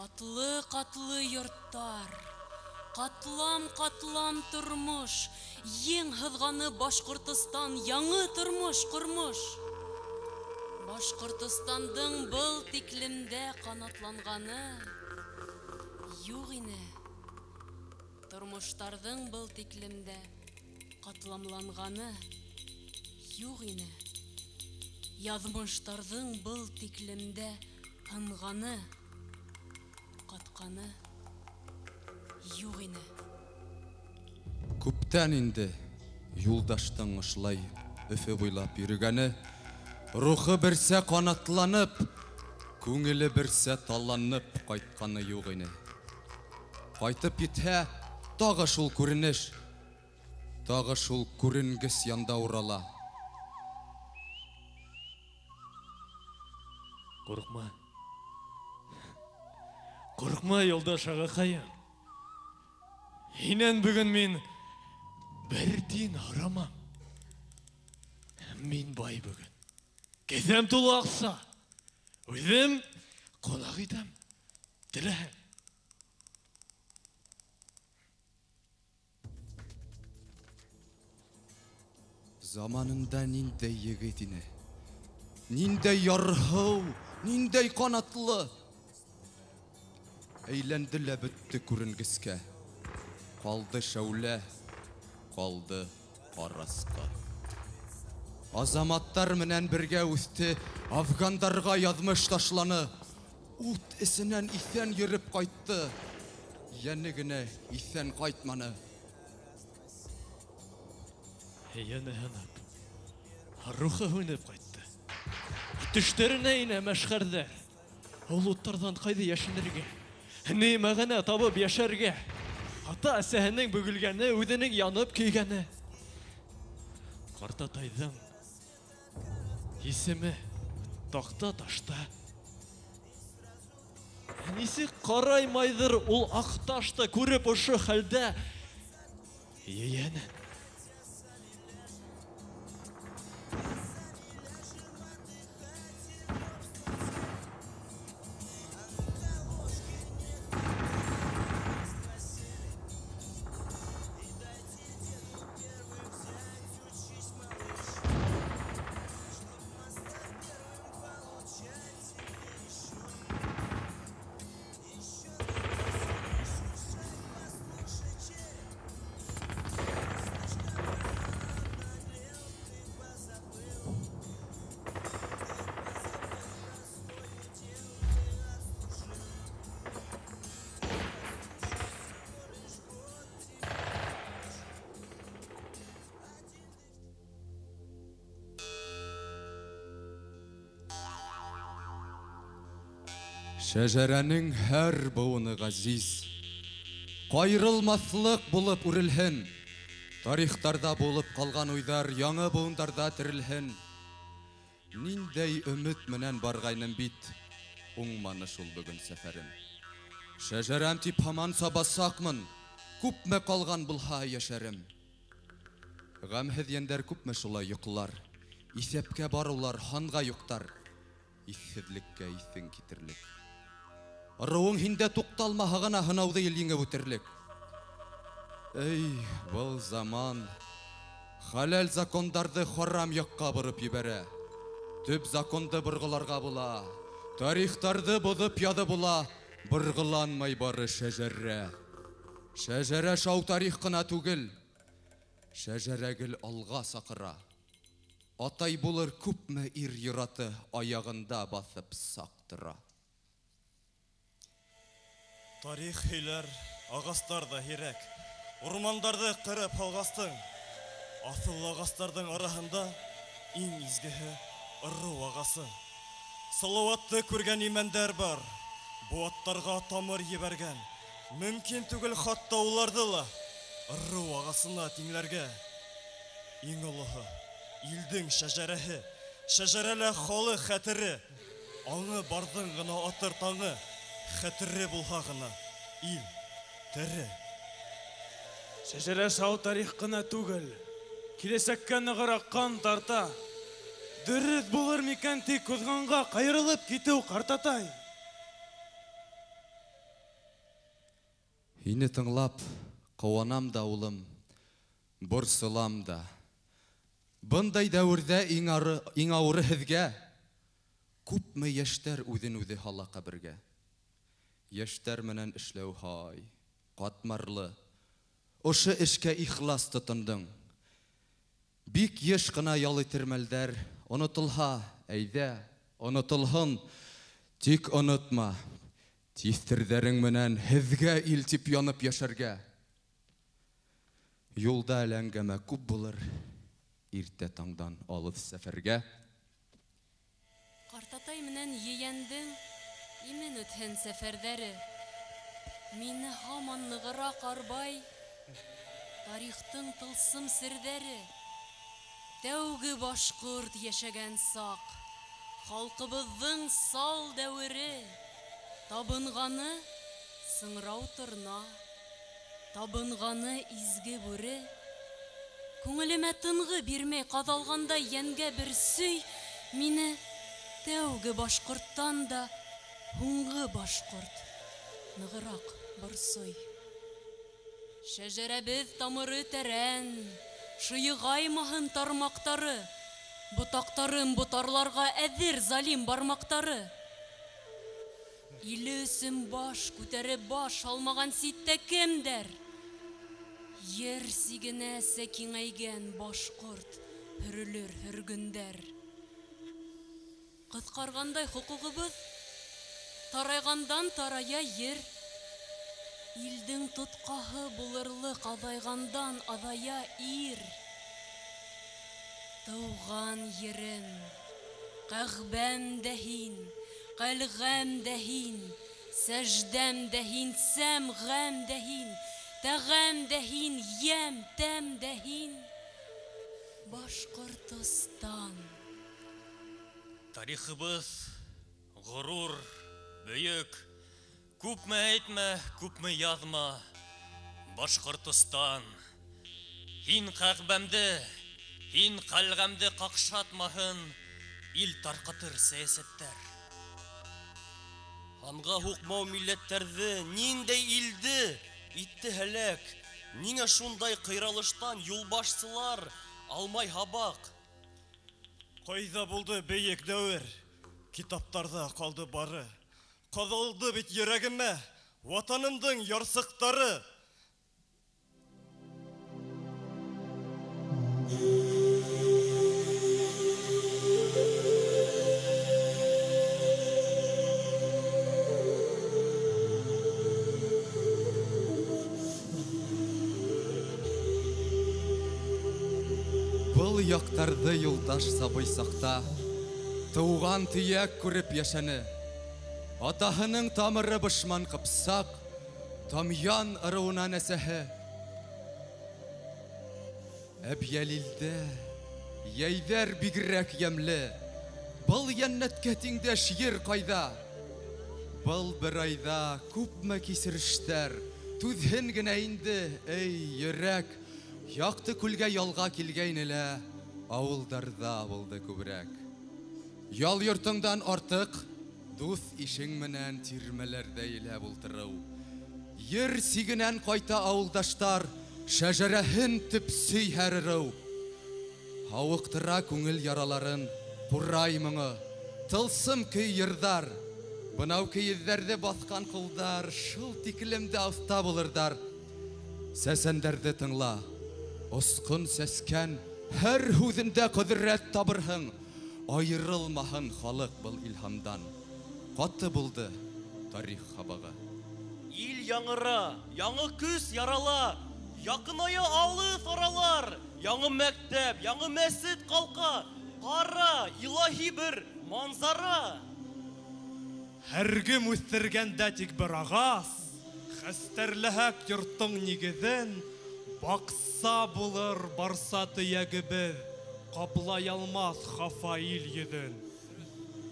Ҡатлы-ҡатлы йорттар, ҡатлам-ҡатлам тормош, ең һыҙғанып Башҡортостан яңы тормош ҡормош. Башҡортостандың был тиклемдә ҡанатланғаны юҡ ине. Тормоштарҙың был тиклемдә ҡатламланғаны юҡ ине. Яҙмыштарҙың был тиклемдә һынғаны, ҡатҡаны юҡ ине. Күптән инде Юлдаштың ошолай Өфө буйлап йөрөгәне, рухы берсә ҡанатланып, күңеле берсә талланып ҡайтҡаны юҡ ине. Ҡайтып етһә, тағы шул күренеш, тағы шул күренгес янда урала. Ҡурҡма. Ҡурҡма, Юлдаш ағаҡайым. Һинән бөгөн мин бер тин һорамам. Мин бай бөгөн. Кеҫәм тулы аҡса. Үҙем ҡунаҡ итәм. Теләһәң. Заманында ниндәй егет ине. Ниндәй ярһыу, ниндәй ҡанатлы. Әйләнде лә бөттө күренгескә. Ҡалды шәүлә, ҡалды ҡарасҡы. Азаматтар менән бергә үҫте, афгандарға яҙмыш ташланы. Ут эсенән иҫән йөрөп ҡайтты. Йәне генә иҫән ҡайтманы. Йәне һынып, рухы һүнеп ҡайтты. Төштәренә инә мәшхәрҙәр. Ул уттарҙан ҡайҙа йәшенергә? Ни мәғәнә табып йәшәргә? Ата-әсәһенең бөгөлгәне, үҙенең янып көйгәне. Ҡартатайҙың исеме таҡта ташта. Нисек ҡараймайҙыр ул аҡ ташты күреп ошо хәлдә ейәнен. Шәжәрәнең һәр быуыны ғәзиз, ҡайырылмаҫлыҡ булып үрелһен. Тарихтарҙа булып ҡалған уйҙар яңы быуындарҙа терелһен. Ниндәй өмөт менән барғайным бит, уңманы шул бөгөн сәфәрем. Шәжәрәм тип һаман сабасаҡмын, күпме ҡалған булһа йәшәрем. Ғәмһеҙ йәндәр күпме шулай йоҡлар, иҫәпкә бар улар, һанға юҡтар, иҫһеҙлеккә иҫең китерлек. Ырыуың һиндә туҡталмаһа ғына һынауҙы ел еңеп үтерлек. Эй, был заман хәләл закондарҙы харам яҡҡа бороп ебәрә. Төп законды борғоларға була, тарихтарҙы боҙоп яҙып була, борғоланмай бары шәжәрә. Шәжәрә шау тарих ҡына түгел, шәжәрә гел алға саҡыра. Атай булыр күпме ир йораты аяғында баҫып саҡ тора. Тарих һөйләр, ағастар ҙа һирәк. Урмандарҙы ҡырып һалғастың. Аҫыл ағастарҙың араһында иң изгеһе ырыу ағасы. Салауатты күргән имәндәр бар, быуаттарға тамыр ебәргән. Мөмкин түгел хатта уларҙы ла ырыу ағасына тиңләргә. Иң олоһо илдең шәжәрәһе, шәжәрәлә халыҡ хәтере. Аңы барҙың ғына атыр таңы, хәтере булһа ғына ил тере. Шәжәрә шау тарих ҡына түгел, киләсәккә нығыраҡ ҡан тарта. Дөрөҫ булыр микән тик уҙғанға ҡайырылып китеү, ҡартатай? Һине тыңлап, ҡыуанам да, улым, борсолам да. Бындай дәүерҙә иң ауыры һеҙгә. Күпме йәштәр үҙен үҙе һала ҡәбергә. Йәштәр менән эшләү һай, ҡатмарлы. Ошо эшкә ихлас тотондоң. Бик йыш ҡына ял итер мәлдәр онотолһа, әйҙә, онотолһон. Тик онотма, тиҫтерҙәрең менән һеҙгә ил тип янып йәшәргә. Юлда әле әңгәмә күп булыр, иртә таңдан алыҫ сәфәргә. Ҡартатай менән ейәндең имен үтһен сәфәрҙәре. Мине һаман нығыраҡ арбай тарихтың тылсым серҙәре. Тәүге башҡорт йәшәгән саҡ, халҡыбыҙҙың сал дәүере. Табынғаны сыңрау торна, табынғаны изге бүре. Күңелемә тынғы бирмәй ҡаҙалғандай йәнгә бер сөй, мине тәүге башҡорттан да һуңғы башҡорт нығыраҡ борсой. Шәжәрәбеҙ тамыры тәрән, шыйығаймаһын тармаҡтары, ботаҡтарын ботарларға әҙер залим бармаҡтары. Иле өсөн баш күтәреп баш алмаған ситтә кемдәр? Ер сигенәсә киңәйгән башҡорт һөрөлөр һөргөндәр. Ҡыҫҡарғандай хоҡуғыбыҙ, тарайғандан тарая ер. Илдең тотҡаһы булырлыҡ аҙайғандан аҙая ир. Тыуған ерем, ҡәғбәм дә һин, ҡәлғәм дә һин, сәждәм дә һин, сәмғәм дә һин, тәғәм дә һин, йәм, тәм дә һин, Башҡортостан. Тарихыбыҙ ғорур, бөйөк. Күпме әйтмә, күпме яҙма, Башҡортостан. Һин ҡәғбәмде, һин ҡәлғәмде ҡаҡшатмаһын ил тарҡатыр сәйәсәттәр. Һанға һуҡмау милләттәрҙе, ниндәй илде итте һәләк. Ниңә шундай ҡыйралыштан юлбашсылар алмай һабаҡ? Ҡайҙа булды бейек дәүер? Китаптарҙа ҡалды бары. Ҡаҙалды бит йөрәгемә ватанымдың ярсыҡтары. Был яҡтарҙы юлдаш сабый саҡта тыуған төйәк күреп йәшәне. Атаһының тамыры бышман ҡыпсаҡ, тамъян ырыуынан әсәһе. Әбйәлилдә йәйҙәр бигерәк йәмле, был йәннәткә тиңдәш ер ҡайҙа? Был бер айҙа күпме кисерештәр, түҙһен генә инде, эй, йөрәк. Яҡты күлгә ялға килгәйне лә, ауылдарҙа булды күберәк. Ял йортоңдан артыҡ дуҫ ишең менән тирмәләрҙә иләп ултырыу. Ер сигенән ҡайта ауылдаштар, шәжәрәһен төпсөй һәр ырыу. Һауыҡтыра күңел яраларын ҡурай моңо, тылсым көй йырҙар. Бынау кейеҙҙәрҙе баҫҡан ҡулдар шул тиклем дә оҫта булырҙар. Сәсәндәрҙе тыңла, осҡон сәскән һәр һүҙендә ҡөҙрәт табырһың. Айырылмаһын халыҡ был илһамдан. Ҡаты булды тарих һабағы. Ил яңыра, яңы көс ярала, яҡыная алыҫ аралар, яңы мәктәп, яңы мәсет ҡалҡа, ҡара, илаһи бер манзара. Һәр кем үҫтергәндә тик бер ағас, хәстәрләһәк йорттоң нигеҙен, баҡса булыр барса төйәгебеҙ, ҡаплай алмаҫ хафа ил йөҙөн.